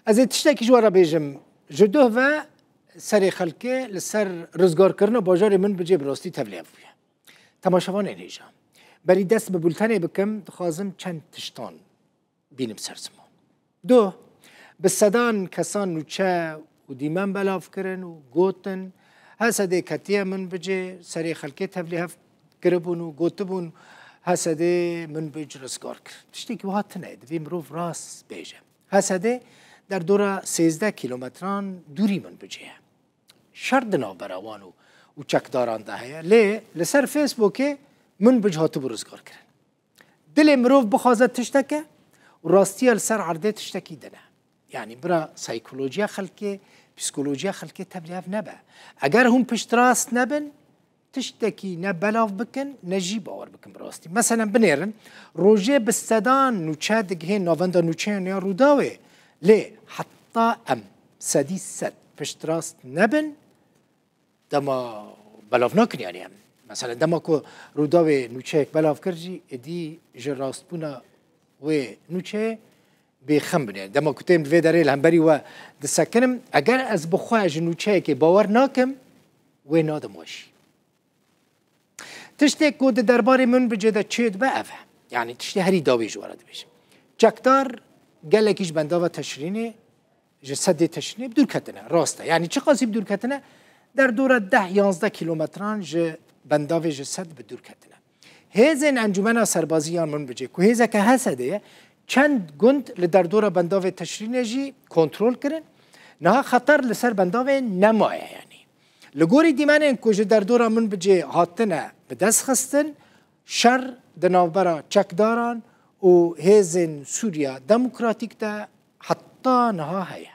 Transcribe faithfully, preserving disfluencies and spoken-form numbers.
Ez ê tiştekî ji we re bêjim. Ji duh ve serê xelkê li ser rizgarkirina bajarê Minbicê bi rastî tevlîhev bûye. Temaşevanên hêja, berî dest bi bultenê bikim, dixwazim çend tiştan bînim ser ziman. Duh, bi sedan kesan nûçe û dîmen belav kirin û gotin, H S D ketiye Minbicê, serê xelkê tevlîhev kiribûn û gotibûn, H S D Minbic rizgar kir. Tiştekî wiha tune ye, divê mirov rast bêje. H S D derdora sêzdeh kîlometran dûrî Minbicê ye. Şer di navbera wan û, û çekdaran de heye. Lê li ser Facebookê Minbic hatibû rizgarkirin. Dilê mirov bixwaze tişteke û rastiya li ser erdê tiştekî din e. Yanî bira saykolojiya xelkê, psîkolojiya xelkê tevlîhev nebe. Eger hûn piştrast nebin, tiştekî ne belav bikin, ne jî bawer bikin bi rastî. Meselen binêrin, rojê bi sedan nûçe digihên navenda nûçeyan ya Rûdawê, lê heta em sedî sed piştrast nebin, dema belav nakin, yanî em. Meselen dema ku Rûdawê nûçeyek belav kir jî, êdî ji rastbûna wê nûçeyê bêxem bin. Yanî dema ku tên bi vê derê li hemberî we disekinim, eger ez bi xwe ji nûçeyekê bawer nakim, wê nadim we jî. Tiştê ku di derbarê Minbicê de çêdibe ev e. Yanî tiştê herî dawî ji we re dibêjim. Çekdar gelekî ji bendava Teşrînê, ji sedê Teşrînê bi dûr ketine. Rast e. Yanî çiqasî bi dûr ketine? Derdora deh yanzdeh kîlometran ji bendavê ji sed bi dûr ketine. Hêzên Encûmena Serbazî ya Minbicê ku hêzeke H S D ye, çend gund li derdora bendavê Teşrînê jî kontrol kirin. Niha xeter li ser bendavê nemaye yanî. Li gorî dîmenên ku ji derdora Minbicê hatine bi dest xistin, şer di navbera çekdaran û hêzên Sûriya Demokratîk de heta niha heye.